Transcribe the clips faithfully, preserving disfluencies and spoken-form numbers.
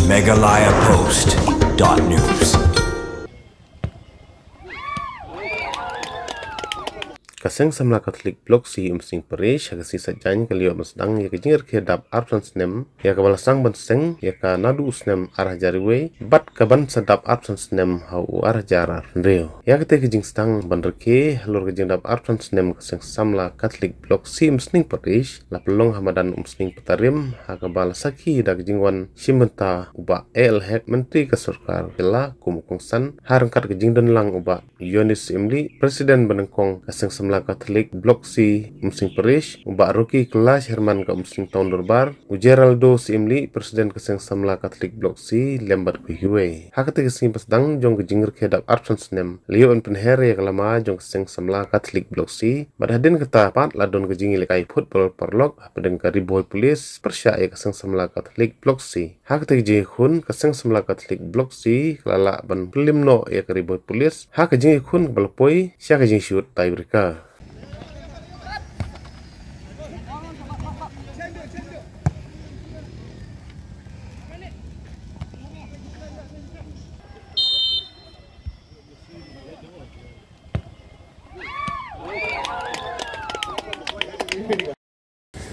Meghalaya Post dot news. Ka Seng Samla Katholik Block C Umsning Parish ha ka sngi Saitjaiñ ka la ïoh ban sdang ïa ka jingrakhe dap arphew san snem ïa kaba la sdang ban seng ïa ka naduh u snem ar hajar wei bad ka ban sa dap arphew san snem ha u ar hajar arphew hynriew. Ïa katei ka jingsdang ban rakhe halor ka jingdap arphew san snem ka Seng Samla Katholik Block C Umsning Parish la pynlong ha madan Umsning Patarim ha kaba la sakhi da ka jingwan shim bynta u Bah A L Hek, Myntri ka Sorkar Jylla kum u kongsan, ha ryngkat ka jingdon lang u Bah Yonis Syiemlieh, President ba nyngkong ka Seng Samla Katholik Block C Umsning Parish, u Bah Rocky Kailash, Chairman ka Umsning Town Dorbar, u Geraldo Syiemlieh, President ka Seng Samla Katholik Block C, lem bad kiwei kiwei. Ha katei ka sngi ba sdang jong ka jingrakhe dap arphew san snem la ïoh ban pynher ïa ka lama jong ka Seng Samla Katholik Block C, bad hadien kata pat la don ka jingïalehkai football paralok hapdeng ka Ri Bhoi Police pyrshah ïa ka Seng Samla Katholik Block C. Ha katei ka jingïakhun ka Seng Samla Katholik Block C ka la lah ban pynliem noh ïa ka Ri Bhoi Police ha ka jingïakhun kaba la poi sha ka jingshut tiebreaker.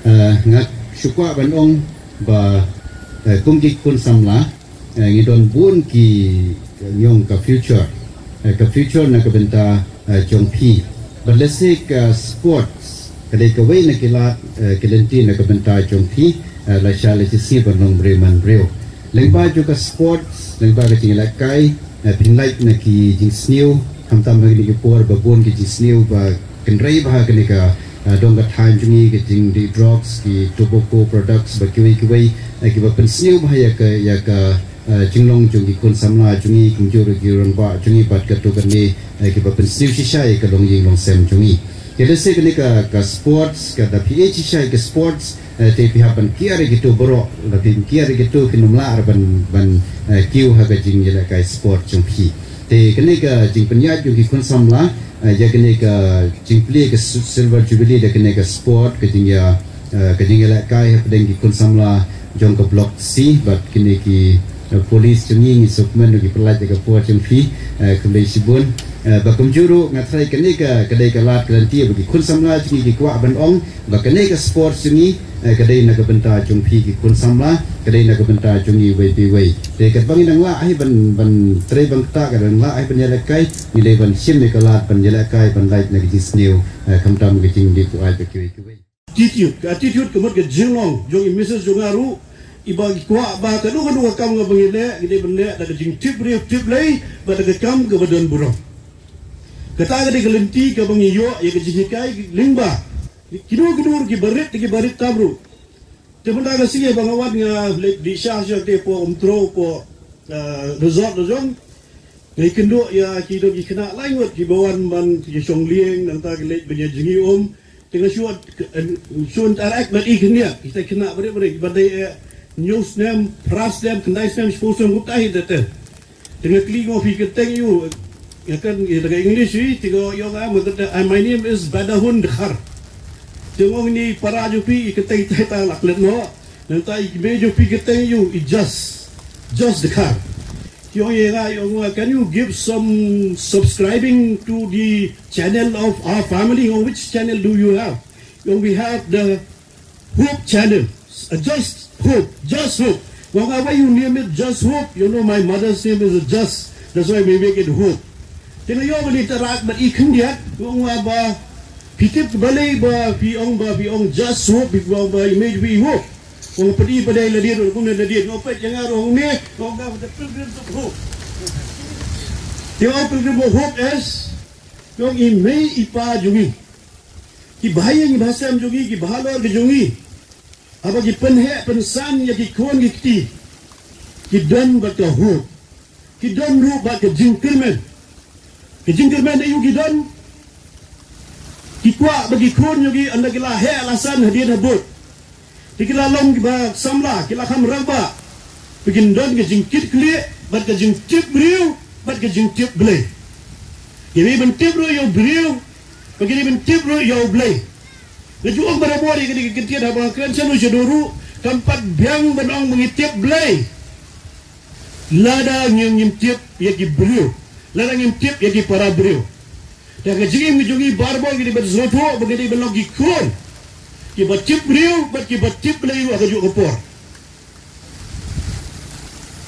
Eh, nga shu kwah ban ong ba, eh, kum ki khun samla, eh, ngi don bun ki, eh, ngi ong ka future. Eh, ka future na ka bynta, eh, jong phi. Bad lehse ka sports ka dei kawei na ki lad, eh, ki lynti na ka bynta jong phi, eh, lashai lashisngi ban long briew manbriew. Lyngba jong ka sports, lyngba ka jingïalehkai, eh, phin lait na ki jingsniew, khamtam ha kine ki por ba bun ki jingsniew ba kynrei bha ha kane ka, eh, dong ka thaiñ jong ngi, ka jingdih drugs, ki tobacco products bad kiwei kiwei, eh, kiba pynsniew bha ïa ka, ïa ka, eh, jinglong jong ki khun samla jong ngi, kumjuh ruh ki rangbah jong ngi bad katto katne, eh, kiba pynsniew shisha ïa ka longïing longsem jong ngi. Te lehse kane ka, ka sports, ka da phi ïeit shisha ïa ka sports, eh, te phi hap ban kiar ïa kito baroh, lada phim kiar ïa kito phin ym lah ban, ban, eh, kiew ha ka jingïalehkai sport jong phi. Te kane ka jingpynïaid jong ki khun samla, eh, ïa kane ka jingplie ka si-, Silver Jubilee da kane ka sport, ka jingïa, eh, ka jingïalehkai hapdeng ki khun samla jong ka Block C bad kine ki, eh, police jong ngi. Ngi sngewkmen ruh ki pyllait ïa ka por jong phi, eh, khublei shibun. Eh, ba kumjuh ruh nga tharai kane ka, ka dei ka lad ka lynti ba ki khun samla jong ngi ki kwah ban ong ba kane ka sports jong ngi, eh, ka dei na ka bynta jong phi ki khun samla, ka dei na ka bynta jong ngi iwei pa iwei. Te katba ngi dang lah hi ban, ban trei ban ktah, ka dang lah hi ban ïalehkai, ngi dei ban shim ïa ka lad ban ïalehkai, ban lait na ka jingsniew, eh, khamtam ka jingdih buaid bad kiwei kiwei. Attitude, ka attitude ka mut ka jinglong jong i Missus jong nga ruh, iba i kwah ba kano kano ka kam kaba ngi leh, ngi dei ban leh da ka jingtip briew tip Blei bad da ka kam kaba don burom. Kata ka dei ka lynti kaba ngi ïoh ïa ka jinghikai lyngba kino kino ruh, kiba rit, kiba rit tam ruh. Te mynta ka sngi ba nga wan nga leit dih sha sha te hapoh Umtro, hapoh, ah, resort la jong. Nga ïakynduh ïa ki don ki khynnah lai ngut kiba wan ban ïashong lieng, nangta ki leit ban ïa jngi um. Te nga shu, shu interact bad i khyndiat, kita ki khynnah barit barit kiba dei, eh, hynñiew snem, phra snem, khyndai snem, shiphew snem, kumta hi te te. Te nga kylli, nga ong, phi kyrteng aïu? Nga kren ïa ka English hi, te ka ong ïa nga, nga kyrteng, "Ah, my name is Badahun Dkhar." Te nga ong, "Ini para jong phi i kyrteng ita ita la klet noh. Nangta i kmie jong phi kyrteng aïu?" "I Jas, Jas Dkhar." Te ong ïa nga, ong nga, "Can you give some subscribing to the channel of our family?" Nga ong, "Which channel do you have?" Nga ong, "We have the Hope Channel. Uh, Just Hope, Just Hope." Nga ong, "Why you name it Just Hope? You know my mother's name is Just. That's why we make it Hope." Te nga ïoh ban interact bad i khyndiat, nga ong, "Ba phi tip balei ba phi ong, ba phi ong Just Hope, phi ong ba i mei jong phi i Hope?" Nga ong, "Phi peit ïa lade ruh, kumne lade." Nga ong, "Peit ïa nga ruh, nga ong ne, nga ong nga the Pilgrims of Hope." Te nga ong Pilgrim of Hope is, nga ong i mei i pa jong ngi, kiba ha ïing ba ha sem jong ngi, kiba halor ka jong ngi, haba ki pynheh pynsan ïa ki khun ki kti, ki don bad ka hope, ki don ruh bad ka jingkyrmen. Ka jingkyrmen aïu ki don? Ki kwah ba ki khun jong ki, ynda ki la heh la san hadien habud, te ki la long kiba samla, ki la kham rangbah, ba kin don ka jingkitkhlieh bad ka jingtip briew bad ka jingtip Blei. Ki dei ban tip ruh ïa u briew, ba ki dei ban tip ruh ïa u Blei. Nga ju ong barabor ïa kane ka kyntien haba nga kren shano shano ruh, kam pat biang ban ong ba ngi tip Blei. Lada ngim ngim tip ïa ki briew, lada ngim tip ïa ki para briew, da ka jingim ka jong ngi barabor ngi dei ban sngewthuh ba ngi dei ban long ki khun kiba tip briew bad kiba tip Blei ruh ha kajuh ka por.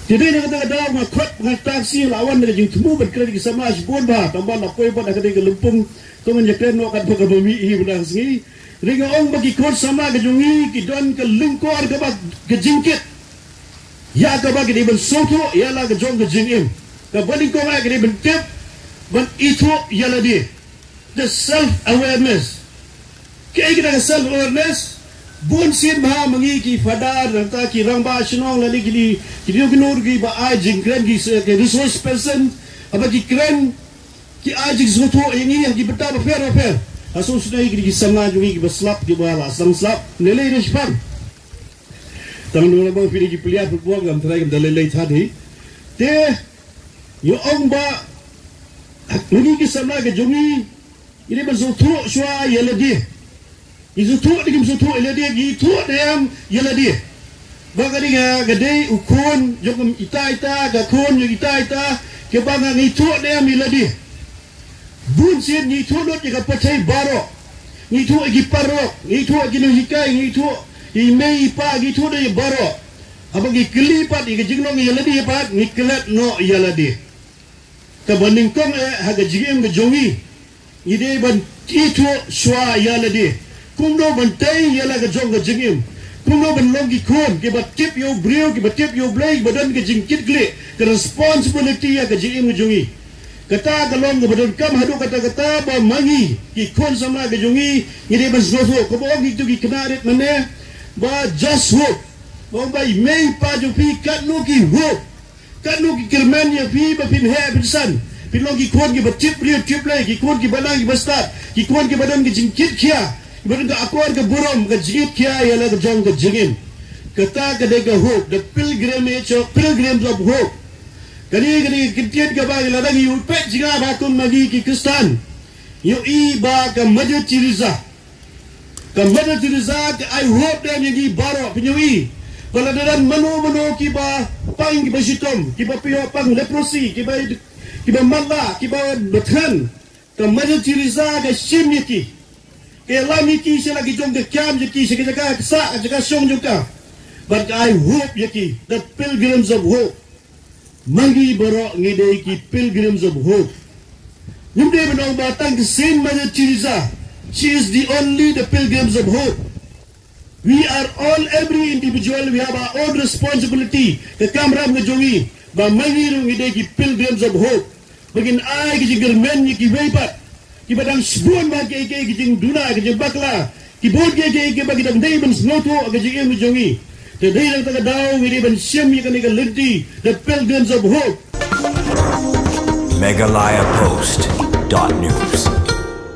Te dei na kata ka daw nga khot nga tang shi la wan na ka jingthmu ban kren ki samla shibun bha, tang ba la poi ban ha ka dei ka lympung. To ngan ïa kren noh katba ka ba mih hi ban da ka sngi. Ri nga ong ba ki khun samla ka jong ngi ki don ka lyngkor kaba ka jingkit ïa kaba ki dei ban sngewthuh ïa la ka jong ka jingim. Kaba nyngkong eh ki dei ban tip, ban ithuh ïa lade. The self awareness. Kaei kata ka self awareness? Bun sien bha ma ngi ki father, nangta ki rangbah shnong lane ki dei, ki dei ki nur kiba ai jingkren, ki se-, ki resource person, haba ki kren, ki ai jingsngewthuh ïa ngi ha ki bynta bapher bapher. Ha shuh shuh ki dei ki samla jong ngi kiba slap, kiba la sdang slap, ne lei ne shipang. Tang dei ba phi dei ki player football, ngam tharai ngam da lei lei tad hi. Te ïa ong ba ngi ki samla ka jong ngi, ngi dei ban sngewthuh shuwa ïa lade. Ngi sngewthuh ne kim sngewthuh ïa lade, ngi ithuh ne em ïa lade? Ba ka dei nga, ka dei u khun jong ita ita, ka khun jong ita ita, kaba nga, ngi ithuh ne em ïa lade? Bun sien ngi ithuh lut ïa ka pyrthei baroh. Ngi ithuh ïa ki paralok, ngi ithuh ïa ki nonghikai, ngi ithuh ïa i mei i pa, ngi ithuh lut ïa baroh. Haba ngi kylli pat ïa ka jinglong ïa lade pat, ngi klet noh ïa lade. Kaba nyngkong eh ha ka jingim ka jong ngi, ngi dei ban ithuh shuwa ïa lade. Kumno ban tei ïa la ka jong ka jingim. Kumno ban long ki khun kiba tip ïa u briew, kiba tip ïa u Blei, kiba don ka jingkitkhlieh, ka responsibility ïa ka jingim ka jong ngi. Kata ka long kaba donkam haduh katta katta ba ma ngi ki khun samla ka jong ngi, ngi dei ban sngewthuh. Kaba ong kito ki khynnah rit mynne, ba just hope. Ba ong ba i mei i pa jong phi katno ki hope, katno ki kyrmen ïa phi ba phin heh phin san, phin long ki khun kiba tip briew tip Blei, ki khun kiba nang kiba stad, ki khun kiba don ka jingkitkhia, kiba don ka akor ka burom, ka jingkitkhia ïa la ka jong ka jingim. Kata ka dei ka hope, the pilgrimage of, pilgrims of hope. Kane ka dei ka kyntien kaba ngi la dang ïohi peit jingngeit ba kum ma ngi ki Khristan. Ïohi ba ka Mother Teresa, ka Mother Teresa ka ai hope da ïa ngi baroh, phi ïohi. Ba lada don mano mano kiba pang, kiba shitom, kiba pynïoh pang, leprosy, kiba, kiba matlah, kiba bthngan, ka Mother Teresa ka shim ïa ki, ka ïalam ïa ki sha la ki jong ka kiam jong ki, sha ka jaka ka sah, ka jaka shong jong ka. Bad ka ai hope ïa ki, the pilgrims of hope. Ma ngi baroh ngi dei ki pilgrims of hope. Ngim dei ban ong ba tang ka Saint Mother Teresa, she is the only the pilgrims of hope. We are all, every individual, we have our own responsibility. Ka kamram ka jong ngi, ba ma ngi ruh ngi dei ki pilgrims of hope. Ba ngin ai ka jingkyrmen ïa kiwei pat kiba dang shibun bha kiei kiei ki jingduna, ki jingbakla, ki bun kiei kiei kiba ki dang dei ban sngewthuh ha ka jingim ka jong ngi. Te dei na kata ka daw ngi dei ban shim ïa kane ka lynti, the pilgrims of hope. Meghalaya Post dot news.